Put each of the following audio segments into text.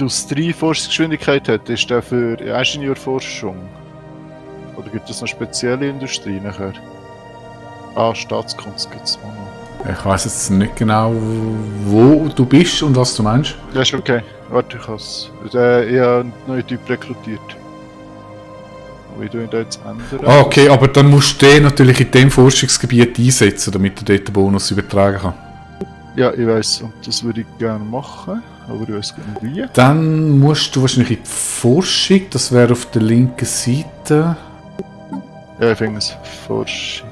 Industrieforschungsgeschwindigkeit hat, ist der für Ingenieurforschung? Oder gibt es noch spezielle Industrie nachher? Staatskunst gibt es auch noch. Ich weiss jetzt nicht genau, wo du bist und was du meinst. Ja, ist okay. Warte, ich habe einen neuen Typ rekrutiert. Wie du ihn da jetzt ändern? Okay, aber dann musst du den natürlich in dem Forschungsgebiet einsetzen, damit er dort den Bonus übertragen kann. Ja, ich weiss, und das würde ich gerne machen, aber ich weiss gar nicht wie. Dann musst du wahrscheinlich in die Forschung, das wäre auf der linken Seite. Ja, ich finde es Forschung.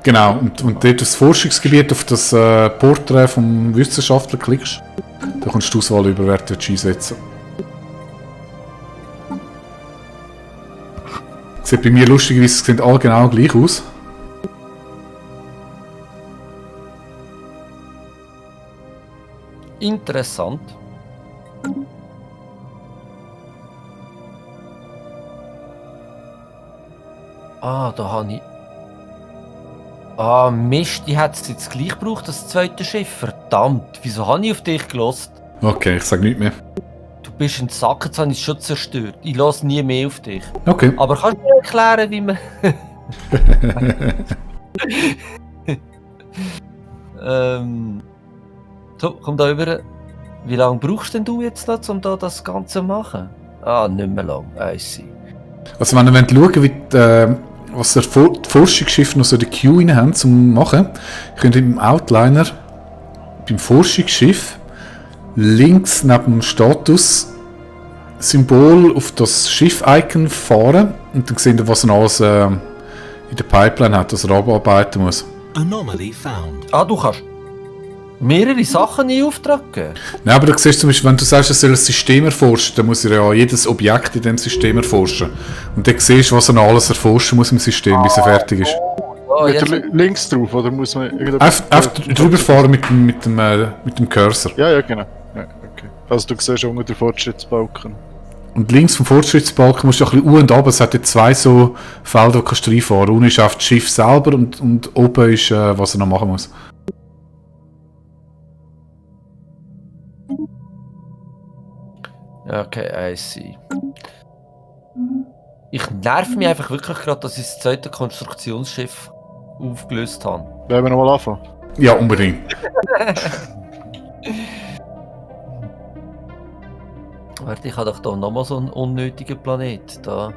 Genau, und dort das Forschungsgebiet auf das Porträt vom Wissenschaftler klickst, da kannst du die Auswahl über Werte einsetzen. Sieht bei mir lustigerweise sehen alle genau gleich aus. Interessant. Da habe ich... Mist, die hat es jetzt gleich gebraucht, das zweite Schiff. Verdammt, wieso habe ich auf dich gelost? Okay, ich sag nichts mehr. Du bist ein Sack, jetzt habe ich es schon zerstört. Ich lasse nie mehr auf dich. Okay. Aber kannst du mir erklären, wie man... So, komm da rüber. Wie lange brauchst denn du jetzt noch, um da das Ganze zu machen? Nicht mehr lang, I see. Also wenn ihr schauen wollt, was die Forschungsschiffe noch so in der Queue rein haben zum machen, könnt ihr im Outliner beim Forschungsschiff links neben dem Status-Symbol auf das Schiff-Icon fahren und dann seht ihr, was er alles in der Pipeline hat, das er abarbeiten muss. Anomaly found. Du kannst mehrere Sachen in Auftrag geben? Nein, aber du siehst zum Beispiel, wenn du sagst, er soll ein System erforschen, dann muss er ja jedes Objekt in dem System erforschen. Und dann siehst du, was er noch alles erforschen muss im System, bis er fertig ist. Mit links drauf, oder muss man Einfach drüber fahren mit dem Cursor. Ja, genau. Ja, okay. Also du siehst unter den Fortschrittsbalken. Und links vom Fortschrittsbalken musst du ein bisschen und runter. Es hat jetzt zwei so Felder, die du reinfahren kannst. Unten ist auf das Schiff selber und oben ist, was er noch machen muss. Okay, I see. Ich nerv mich einfach wirklich gerade, dass ich das zweite Konstruktionsschiff aufgelöst habe. Wollen wir nochmal anfangen? Ja, unbedingt. Warte, ich habe doch da nochmal so einen unnötigen Planet. Da.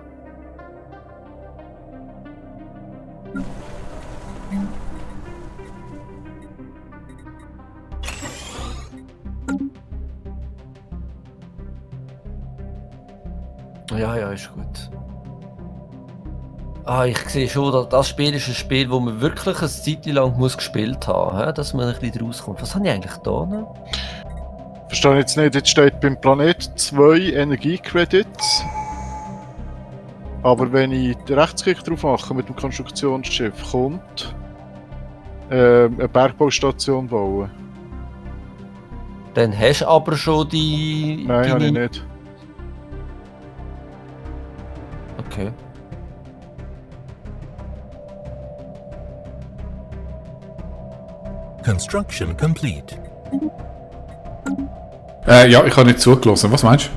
Ja, ist gut. Ich sehe schon, das Spiel ist ein Spiel, das man wirklich eine Zeit lang gespielt haben muss, dass man ein bisschen rauskommt. Was habe ich eigentlich da noch? Verstehe jetzt nicht, jetzt steht beim Planet 2 Energiecredits. Aber wenn ich den Rechtsklick drauf mache mit dem Konstruktionsschiff, kommt eine Bergbaustation bauen. Dann hast du aber schon die... Nein, habe ich nicht. Okay. Construction complete. Ja, ich habe nicht zugelassen. Was meinst du?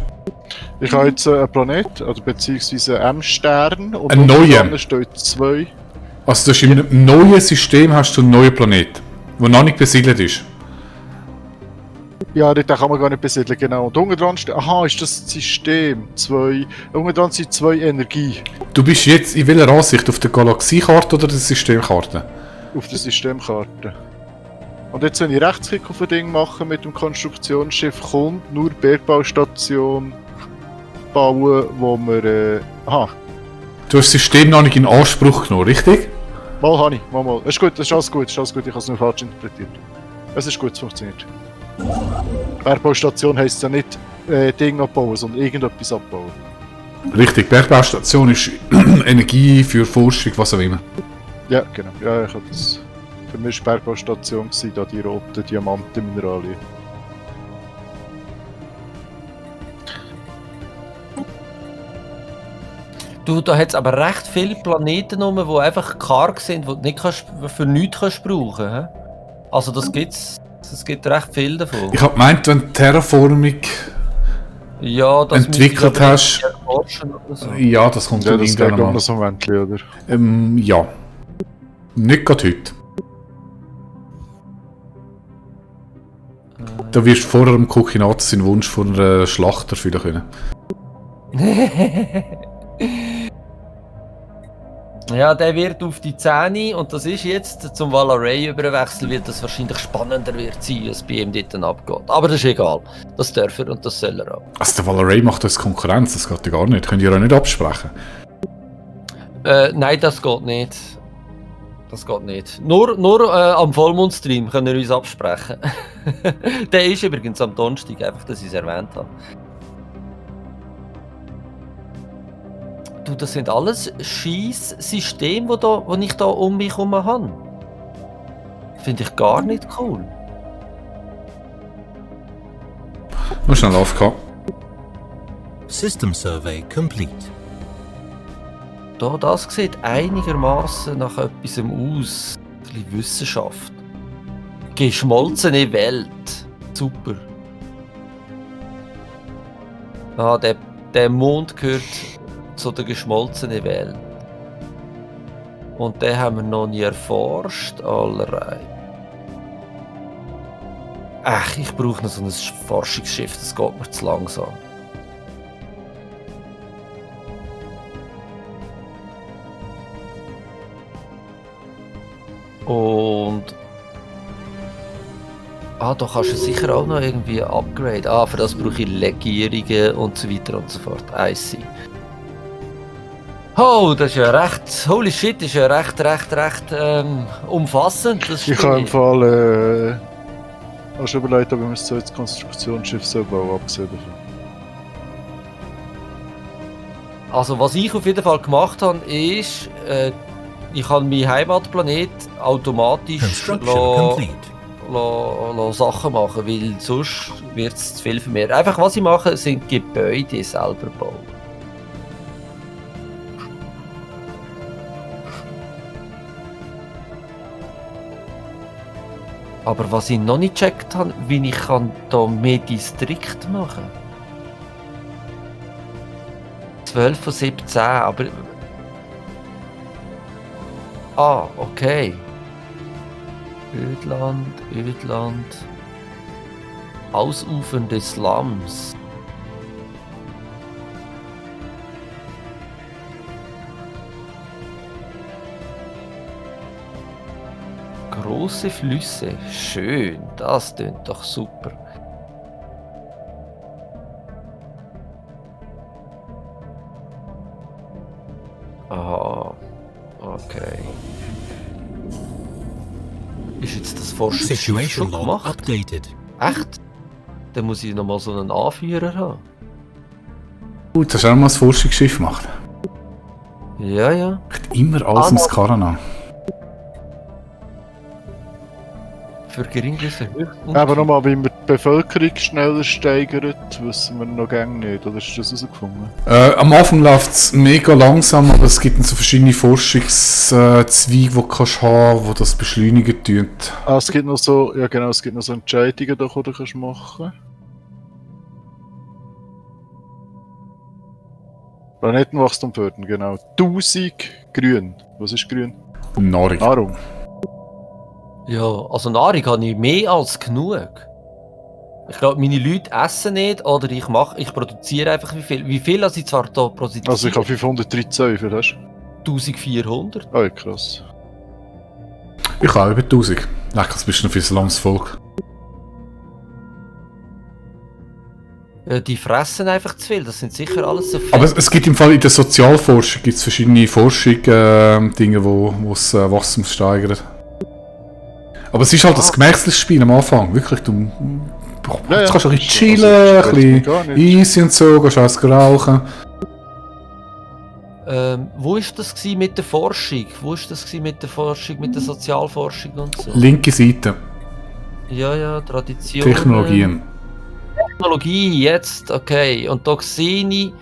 Ich habe jetzt einen Planet, also beziehungsweise einen M-Stern. Und einen neuen? Steht 2. Also du hast im neuen System hast du einen neuen Planet, der noch nicht besiedelt ist. Ja, den kann man gar nicht besiedeln, genau. Und unten dran steht, ist das System 2. Unten dran sind 2 Energie. Du bist jetzt in welcher Ansicht? Auf der Galaxiekarte oder der Systemkarte? Auf der Systemkarte. Und jetzt, wenn ich Rechtsklick auf ein Ding mache mit dem Konstruktionsschiff, kommt nur Bergbaustation bauen, wo wir... Du hast das System noch nicht in Anspruch genommen, richtig? Mal habe ich, mal. Ist gut, ist alles gut, ich habe es nur falsch interpretiert. Es ist gut, es funktioniert. Bergbaustation heisst ja nicht Ding abbauen, sondern irgendetwas abbauen. Richtig, Bergbaustation ist Energie für Forschung, was auch immer. Ja, genau. Ja, ich habe das... Für mich war Bergbaustation da die roten Diamantenmineralien. Du, da hat es aber recht viele Planeten rum, die einfach karg sind, die du nicht für nichts brauchen kannst. Also das gibt recht viel davon. Ich habe gemeint, wenn Terraforming Ja, das entwickelt hast. erforschen oder so. Ja, das kommt Ja, dann das geht irgendwann um mal. das Moment, oder? Ja. Nicht gerade heute. Da wirst du vorher dem Kokinat seinen Wunsch von einer Schlacht erfüllen können. Ja, der wird auf die Zähne und das ist jetzt zum Valaray überwechseln, wird das wahrscheinlich spannender wird sein, was bei ihm dort abgeht. Aber das ist egal. Das darf er und das soll er auch. Also der Valaray macht uns Konkurrenz, das geht ja gar nicht. Könnt ihr ja nicht absprechen. Nein, das geht nicht. Das geht nicht. Nur am Vollmondstream können wir uns absprechen. Der ist übrigens am Donnerstag, einfach, dass ich es erwähnt habe. Du, das sind alles Scheiss-Systeme, die ich da um mich herum habe. Finde ich gar nicht cool. Nur schnell AFK. System survey complete. Da, das sieht einigermaßen nach etwas aus. Ein bisschen Wissenschaft. Geschmolzene Welt. Super. Ah, der Mond gehört zu der geschmolzenen Welt. Und den haben wir noch nie erforscht. Alright. Ach, ich brauche noch so ein Forschungsschiff, das geht mir zu langsam. Und... da kannst du sicher auch noch irgendwie upgrade. Für das brauche ich Legierungen und so weiter und so fort. I see. Oh, das ist ja recht... Holy shit, das ist ja recht umfassend. Das Ich habe im Fall auch schon überlegt, ob ich mir so ein Konstruktionsschiff so bauen, abgesehen davon. Also was ich auf jeden Fall gemacht habe, ist... ich habe meinen Heimatplanet automatisch Construction complete. Sachen machen, weil sonst wird es zu viel für mich. Einfach was ich mache, sind Gebäude selber bauen. Aber was ich noch nicht gecheckt habe, wie ich kann da mehr Distrikt machen kann. 12 von 17, aber... okay. Ödland. Ausufernde Slums. Große Flüsse. Schön. Das klingt doch super. Aha. Okay. Ist jetzt das Forschungsschiff schon Situation log gemacht? updated. Echt? Dann muss ich nochmal so einen Anführer haben. Gut, hast du auch mal ein Forschungsschiff gemacht? Ja. Ich immer alles ins Karren an. Für geringes Höchst. Aber nochmal, wie man die Bevölkerung schneller steigert, wissen wir noch gar nicht, oder hast du das herausgefunden? Am Anfang läuft es mega langsam, aber es gibt so verschiedene Forschungszweige, die du kannst haben, die das beschleunigen tun. Es gibt noch so, ja genau, es gibt noch so Entscheidungen, die du kannst machen. Planetenwachstum fördern, genau. 1000 grün. Was ist grün? Nahrung. Nahrung. Ja, also Nahrung habe ich mehr als genug. Ich glaube, meine Leute essen nicht oder ich produziere einfach wie viel. Wie viel ich zwar da produziere? Also ich habe 513, wie viel hast 1400. du? Oh, krass. Ich habe über 1000. Leck, das bist du noch für so langes Volk. Die fressen einfach zu viel, das sind sicher alles so viel. Aber es gibt im Fall in der Sozialforschung gibt's verschiedene Dinge, wo das Wachstum steigern. Aber es ist halt das Gemächsspiel am Anfang. Wirklich, du jetzt kannst du ein bisschen chillen, ein bisschen easy und so, gehst eins rauchen. Wo ist das gewesen mit der Forschung? Wo ist das gewesen mit der Forschung, mit der Sozialforschung und so? Linke Seite, Ja, Tradition. Technologien. Technologie, jetzt, okay. Und da sehe ich,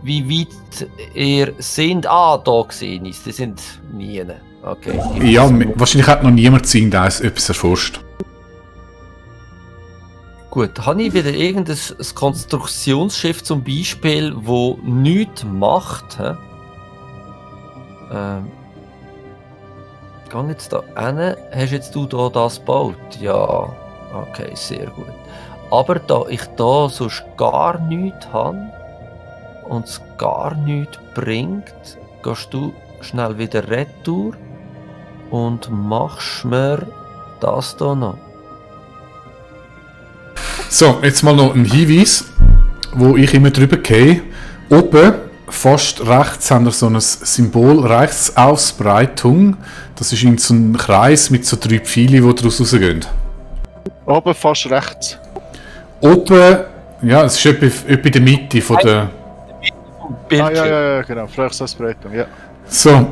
wie weit ihr sind. Da sehe ich es. Die sind nie. Okay. Ja, wahrscheinlich hat noch niemand etwas erforscht. Gut, habe ich wieder irgendein Konstruktionsschiff zum Beispiel, wo nichts macht? Hä? Geh jetzt da hin. Hast jetzt du da das gebaut? Ja, okay, sehr gut. Aber da ich da sonst gar nichts habe und es gar nichts bringt, gehst du schnell wieder retour und machst mir das da noch. So, jetzt mal noch ein Hinweis, wo ich immer drüber gehe. Oben, fast rechts, haben wir so ein Symbol, Rechtsausbreitung. Das ist in so ein Kreis mit so 3 Pfeile, die daraus rausgehen. Oben fast rechts. Oben, ja, es ist etwa in der Mitte von der... Ah, ja, genau. Rechtsausbreitung, ja. So,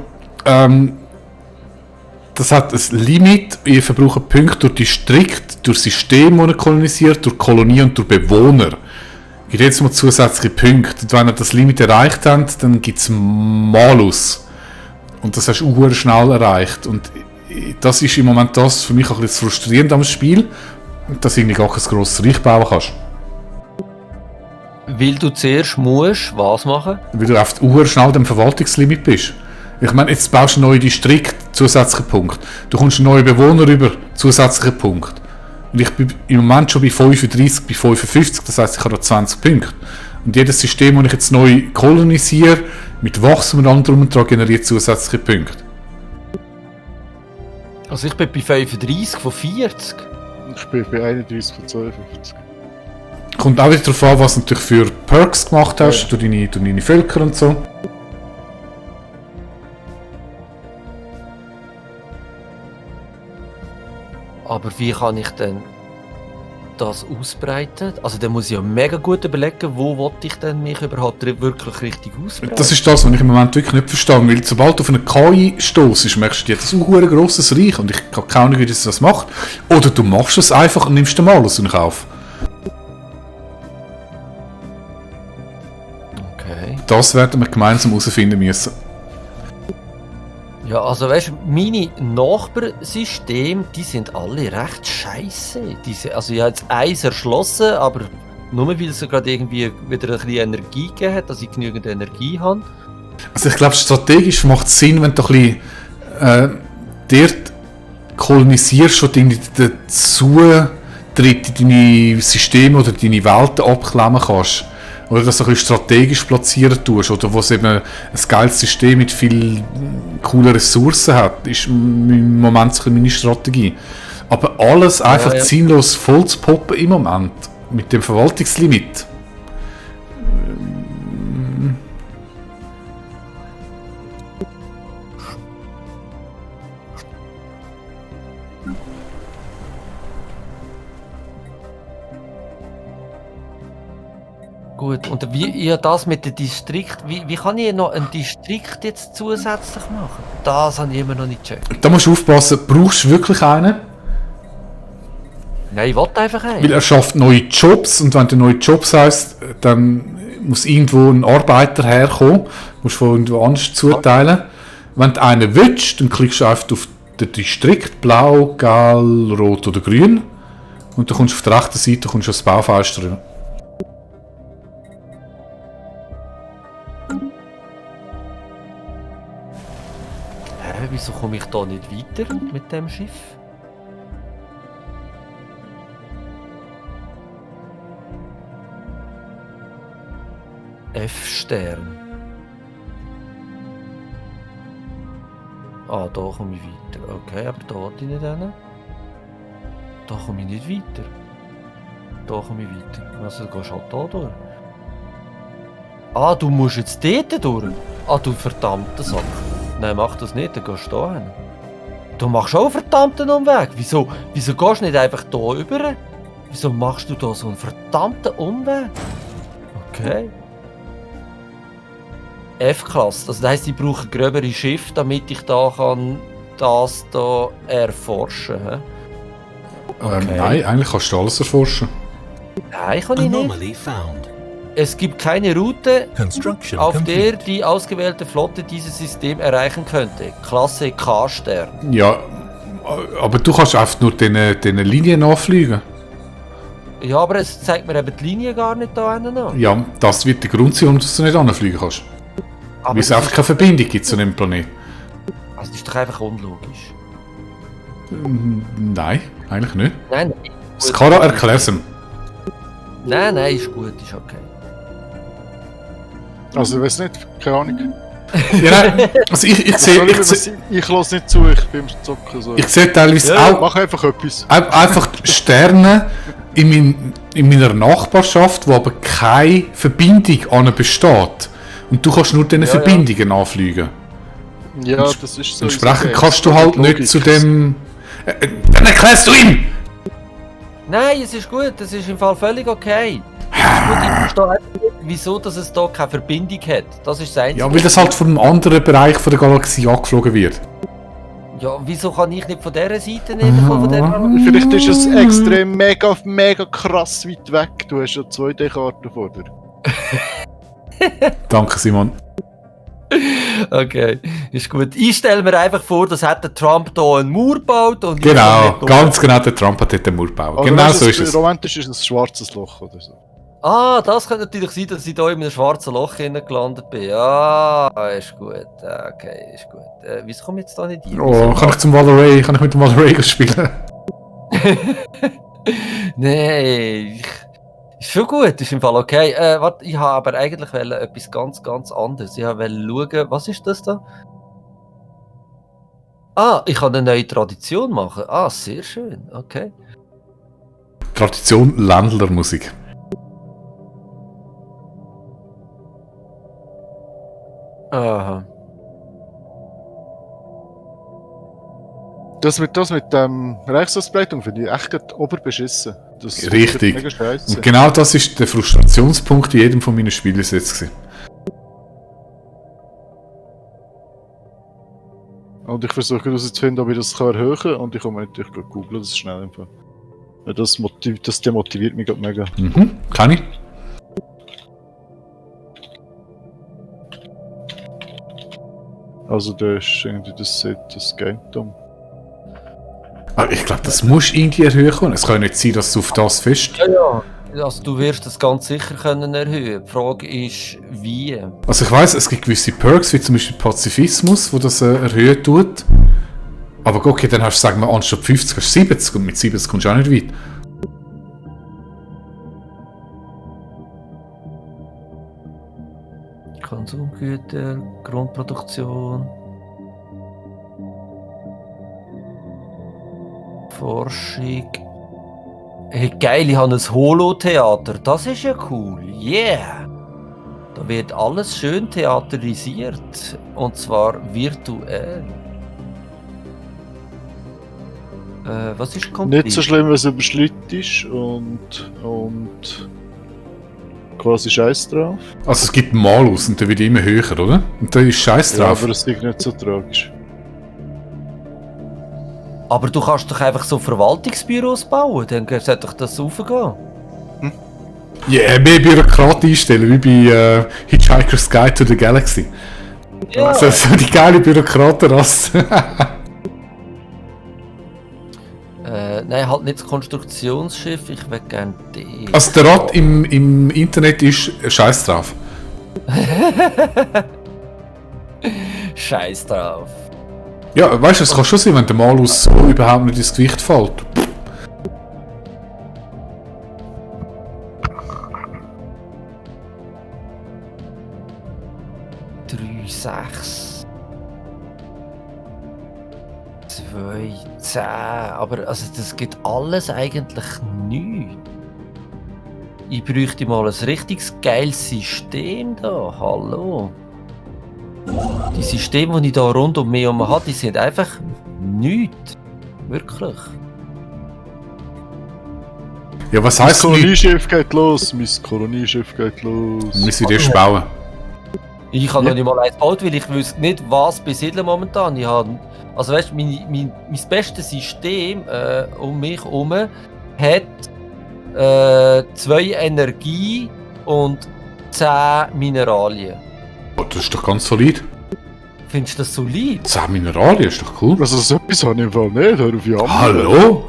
das hat ein Limit. Ihr verbraucht Punkte durch Distrikt, durch System, das ihr kolonisiert, durch Kolonie und durch Bewohner. Gibt jetzt mal zusätzliche Punkte. Und wenn ihr das Limit erreicht habt, dann gibt es Malus. Und das hast du schnell erreicht. Und das ist im Moment das für mich ein bisschen frustrierend am Spiel, dass du irgendwie gar kein grosses Reich bauen kannst. Weil du zuerst musst was machen? Weil du auf schnell dem Verwaltungslimit bist. Ich meine, jetzt baust du einen neuen Distrikt, zusätzlichen Punkt. Du kommst einen neuen Bewohner über, zusätzlichen Punkt. Und ich bin im Moment schon bei 35, bei 55, das heisst, ich habe da 20 Punkte. Und jedes System, das ich jetzt neu kolonisiere, mit Wachstum und allem drum und dran, generiert zusätzliche Punkte. Also ich bin bei 35 von 40. Ich bin bei 31 von 52. Kommt auch wieder darauf an, was du natürlich für Perks gemacht hast, durch deine Völker und so. Aber wie kann ich denn das ausbreiten? Also dann muss ich ja mega gut überlegen, wo will ich denn mich überhaupt wirklich richtig ausbreiten? Das ist das, was ich im Moment wirklich nicht verstehe. Weil sobald du auf eine KI stossest, merkst du, die hat ein grosses Reich und ich habe keine Ahnung, wie das macht. Oder du machst es einfach und nimmst den Malus in Kauf. Okay. Das werden wir gemeinsam herausfinden müssen. Ja, also weißt du, meine Nachbarsysteme, die sind alle recht scheiße. Also ich habe jetzt eins erschlossen, aber nur weil es gerade irgendwie wieder ein bisschen Energie gegeben hat, dass ich genügend Energie habe. Also ich glaube, strategisch macht es Sinn, wenn du ein bisschen dort kolonisierst und deine Zutritt in deine Systeme oder deine Welten abklemmen kannst. Oder dass du ein bisschen strategisch platzieren tust. Oder wo es eben ein geiles System mit viel coolen Ressourcen hat, ist im Moment so meine Strategie. Aber alles einfach sinnlos voll zu poppen im Moment. Mit dem Verwaltungslimit. Gut, und wie ja das mit dem Distrikt, wie kann ich noch einen Distrikt jetzt zusätzlich machen? Das habe ich immer noch nicht gecheckt. Da musst du aufpassen, brauchst du wirklich einen? Nein, ich will einfach einen. Weil er schafft neue Jobs und wenn du neue Jobs heisst, dann muss irgendwo ein Arbeiter herkommen, musst du von irgendwo anders zuteilen. Wenn du einen willst, dann klickst du einfach auf den Distrikt, blau, gelb, rot oder grün und dann kommst du auf der rechten Seite kommst du das Baufenster drüber. Wieso komme ich da nicht weiter mit dem Schiff? F-Stern. Ah, da komme ich weiter. Okay, aber da will ich nicht hin. Da komme ich nicht weiter. Da komme ich weiter. Also du gehst halt da durch. Ah, du musst jetzt dort durch? Ah, du verdammter Sack. Nein, mach das nicht, dann gehst du da hin. Du machst auch einen verdammten Umweg. Wieso gehst du nicht einfach da rüber? Wieso machst du da so einen verdammten Umweg? Okay. F-Klasse, das heisst, ich brauche gröbere Schiffe, damit ich da kann das da erforschen kann. Okay. Nein, eigentlich kannst du alles erforschen. Nein, kann ich nicht. Anomaly found. Es gibt keine Route, Construction auf der complete. die ausgewählte Flotte dieses System erreichen könnte. Klasse K-Stern. Ja, aber du kannst einfach nur diesen Linien nachfliegen. Ja, aber es zeigt mir eben die Linie gar nicht da hinten an. Ja, das wird der Grund sein, warum du nicht anfliegen kannst. Aber Weil es das einfach ist- keine Verbindung gibt zu dem Planeten. Also, das ist doch einfach unlogisch. Nein, eigentlich nicht. Nein, Skara, erklär's ihm. nein, ist gut, ist okay. Also ich weiß nicht, keine Ahnung. Ja, nein, also ich Was sehe soll ich lasse nicht zu, ich bin am Zocken so. ich sehe teilweise Ja. auch Mach einfach etwas. einfach Sterne in meiner Nachbarschaft, wo aber keine Verbindung an besteht. Und du kannst nur diese Ja, ja. Verbindungen anfliegen. Ja, das ist so. Entsprechend unser kannst du Game. halt Logik. nicht zu dem... Dann erklärst du ihm! Nein, es ist gut, das ist im Fall völlig okay. Es ist gut, ich verstehe einfach nicht, wieso dass es da keine Verbindung hat. Das ist das Einzige. Ja, weil das halt von einem anderen Bereich von der Galaxie angeflogen wird. Ja, wieso kann ich nicht von dieser Seite nehmen? Von der Vielleicht ist es extrem mega krass weit weg. Du hast ja 2D-Karten vor dir. Danke, Simon. Okay, ist gut. Ich stelle mir einfach vor, dass hat der Trump hier einen Mauer gebaut und... Genau, ganz genau, der Trump hat dort den Mauer gebaut. Oder Genau weißt du, so ist es. romantisch ist es ein schwarzes Loch oder so. Ah, das könnte natürlich sein, dass ich hier in einem schwarzen Loch gelandet bin. Ah, ist gut. Okay, ist gut. Wieso komme ich jetzt da nicht rein? Oh, kann ich mit dem Valorey spielen? Nein, ist schon gut, ist im Fall okay. Warte, ich habe aber eigentlich etwas ganz anderes. Ich wollte schauen, was ist das da? Ah, ich kann eine neue Tradition machen. Ah, sehr schön, okay. Tradition Ländlermusik. Aha. Das mit dem Reichsausbreitung finde ich echt gerade oberbeschissen. Das ist Richtig. mega scheisse. Und genau das ist der Frustrationspunkt in jedem von meinen Spielen bis jetzt gewesen. Und ich versuche herauszufinden, ob ich das kann erhöhen kann. Und ich komme natürlich googeln, das ist schnell einfach. Ja, das demotiviert mich gerade mega. Mhm, kann ich. Also da ist irgendwie das Game dumm. Aber ich glaube, das muss irgendwie erhöhen können. Es kann ja nicht sein, dass du auf das fest... Ja. Also du wirst das ganz sicher können erhöhen. Die Frage ist, wie? Also ich weiss, es gibt gewisse Perks, wie zum Beispiel Pazifismus, wo das erhöhen tut. Aber okay, dann hast du, sagen wir, anstatt 50 hast du 70 und mit 70 kommst du auch nicht weit. Konsumgüter, Grundproduktion, Forschung. Hey, geil, ich habe ein Holo-Theater. Das ist ja cool. Yeah! Da wird alles schön theaterisiert. Und zwar virtuell. Was ist komplett? Nicht so schlimm, wenn es überschlitt ist und quasi Scheiß drauf. Also es gibt einen Malus und der wird immer höher, oder? Und da ist Scheiß Ja, drauf. aber es ist nicht so tragisch. Aber du kannst doch einfach so Verwaltungsbüros bauen, dann sollte doch das raufgehen. Ja, mehr Bürokrat einstellen, wie bei Hitchhiker's Guide to the Galaxy. Ja. So die geile Bürokratenrasse. Nein, halt nicht das Konstruktionsschiff, ich will gerne den. Also der Rat im Internet ist Scheiß drauf. Scheiß drauf. Ja, weißt du, es kann schon sein, wenn der Malus so überhaupt nicht ins Gewicht fällt. 6, 2, 10. Aber also das gibt alles eigentlich nichts. Ich bräuchte mal ein richtiges geiles System da. Hallo. Die Systeme, die ich da rund um mich herum habe, die sind einfach nichts. Wirklich. Ja, was Mein heisst nicht? Kolonieschiff geht los, mein Kolonieschiff geht los. Wir müssen erst bauen. Ich habe Ja. noch nicht mal eins gebaut, weil ich wüsste nicht, was besiedeln momentan. Ich habe, also weißt du, mein bestes System um mich herum hat 2 Energie und 10 Mineralien. Oh, das ist doch ganz solid. Findest du das solid? 10 Mineralien ist doch cool. Also so etwas habe ich im Fall nicht, hör auf Jammer. Hallo?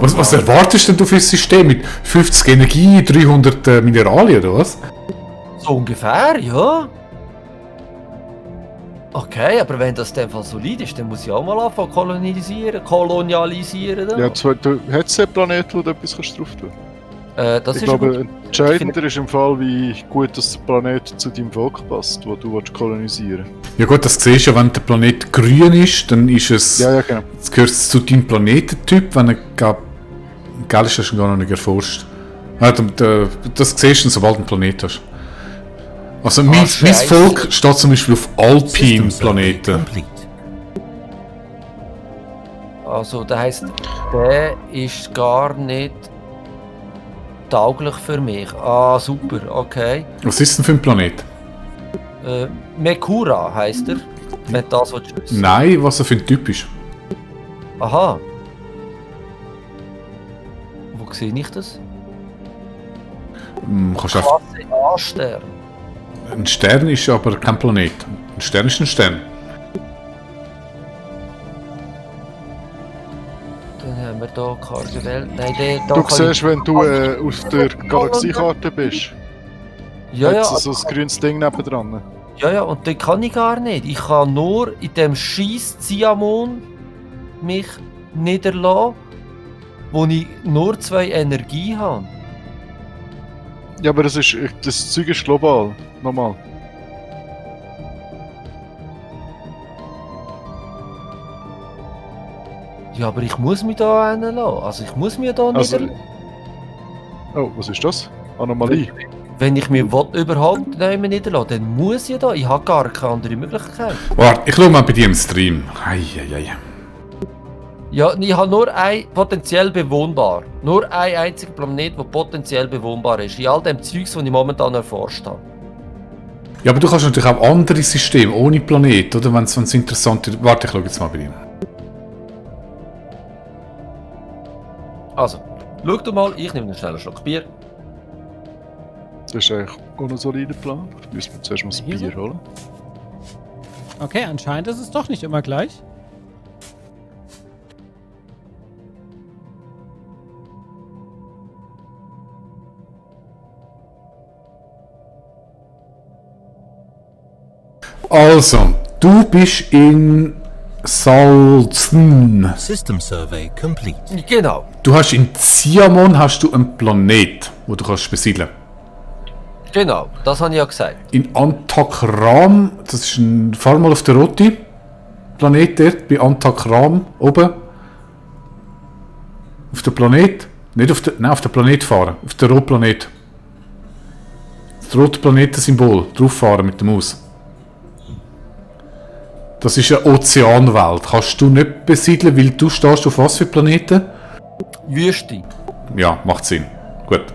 Was erwartest denn du für ein System mit 50 Energie, 300 Mineralien oder was? So ungefähr, ja. Okay, aber wenn das in dem Fall solid ist, dann muss ich auch mal anfangen kolonialisieren. Ja, du hättest einen Planeten, wo du etwas drauf tun kannst. Das Ich ist glaube, gut. entscheidender ist im Fall, wie gut das der Planet zu deinem Volk passt, wo du kolonisieren willst. Ja gut, das siehst du ja, wenn der Planet grün ist, dann ist es... Ja, genau. Jetzt gehört es zu deinem Planetentyp, wenn er gell ist, hast du gar noch nicht erforscht. Das siehst du, sobald du einen Planet hast. Also mein Scheisse. Volk steht zum Beispiel auf Alpine-Planeten. complete. Also, das heisst, der ist gar nicht tauglich für mich. Ah, super, okay. Was ist denn für ein Planet? Mekura heisst er. Wenn das was du wissen. Nein, was er für ein Typ ist. Aha. Wo sehe ich das? Kannst einfach, Klasse A-Stern. ein Stern ist aber kein Planet. Ein Stern ist ein Stern. Dann haben wir hier Karte Welt. Nein, da Du kann siehst, wenn du auf der Galaxiekarte bist, Ja, hat ja, so ein grünes Ding nebendran. ja, und den kann ich gar nicht. Ich kann nur in dem scheiß Ziamon mich niederlassen, wo ich nur 2 Energie habe. Ja, aber das Zeug ist global. Nochmal. Ja, aber ich muss mich da hinlassen. Also ich muss mich da Also- niederlassen. Oh, was ist das? Anomalie. Wenn ich mich überhaupt nicht mehr niederlassen, dann muss ich da. Ich habe gar keine andere Möglichkeit. Warte, ich schau mal bei dir im Stream. Eieiei. Ja, ich habe nur ein potenziell bewohnbar. Nur ein einziger Planet, der potenziell bewohnbar ist. In all dem Zeugs, das ich momentan erforscht habe. Ja, aber du kannst natürlich auch andere Systeme ohne Planet, oder? Wenn es interessant ist. Warte, ich schau jetzt mal bei dir. Also, schau du mal, ich nehme einen schnellen Schluck Bier. Das ist eigentlich auch ein solider Plan. Müssen wir zuerst mal das Hier so? Bier holen. Okay, anscheinend ist es doch nicht immer gleich. Also, du bist in Salzen. System survey complete. Genau, Du hast in Ziamon hast du einen Planet, wo du kannst besiedeln. genau, das habe ich ja gesagt. In Antakram, das ist ein, fahr mal auf der rote Planet dort, bei Antakram oben. Auf der Planet. Nicht auf der, nein, auf der Planet fahren. Auf der roten Planet. Das rote Planetensymbol. Drauf fahren mit der Maus. Das ist eine Ozeanwelt. Kannst du nicht besiedeln, weil du stehst auf was für Planeten? Wüste. Ja, macht Sinn. Gut.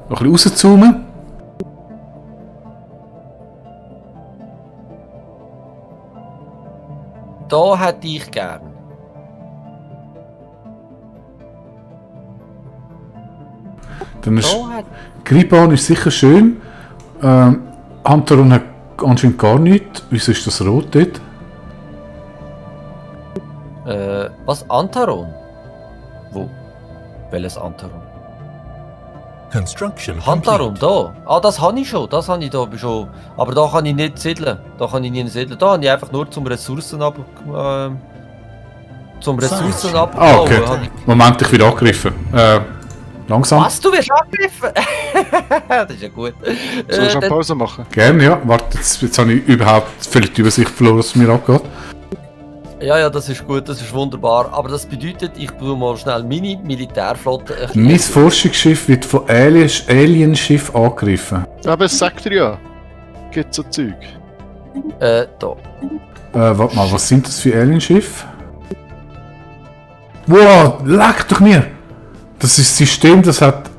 Noch ein bisschen rauszoomen. Da hätte ich gern. Dann ist Da hätte Griban ist sicher schön. Antaron hat anscheinend gar nichts. Wieso ist das rot dort? was? Antaron? Wo? Welches Antaron? Construction Hantaron, complete. da. Ah, das habe ich schon. Das habe ich da schon. Aber da kann ich nicht siedeln. Da kann ich nie siedeln. Da habe ich einfach nur zum Ressourcenabbau Ah, okay. habe ich- Moment, ich werde angegriffen. Langsam. Was? Du wirst angegriffen? Das ist ja gut. Soll ich eine Dann- Pause machen? Gerne, ja. Warte, jetzt habe ich überhaupt völlig die Übersicht verloren, was mir abgeht. ja, das ist gut, das ist wunderbar. Aber das bedeutet, ich tue mal schnell meine Militärflotte. ein bisschen- Mein Forschungsschiff wird von Alienschiff angegriffen. Aber es sagt dir ja. Gibt so Zeug. Da. Warte mal, was sind das für Alienschiffe? Wow, leck doch mir! Das ist ein System, das hat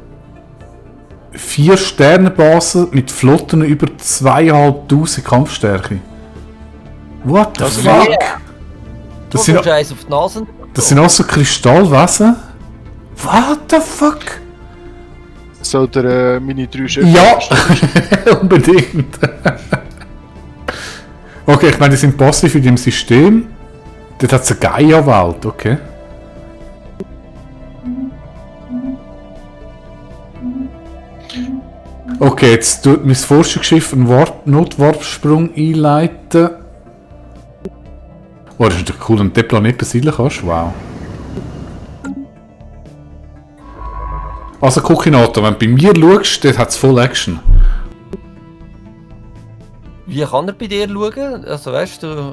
4 Sternenbasen mit Flotten über 2500 Kampfstärke. What the fuck? Du Das sind, kommst eins auf die Nase. das sind auch so Kristallwesen? What the fuck? Soll der meine 3 Schiffe... Ja, unbedingt. Okay, ich meine, die sind passiv in dem System. Dort hat es eine Gaia-Welt, okay. Okay, jetzt tut mein Forschungsschiff einen Notwarpsprung einleiten. Oh, das ist natürlich cool, wenn du den Planet besiedeln kannst. Wow. Also Kokinato, wenn du bei mir schaust, dort hat es voll Action. Wie kann er bei dir schauen? Also weißt du,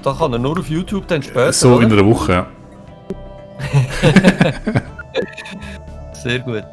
da kann er nur auf YouTube dann später, So oder? in einer Woche, ja. Sehr gut.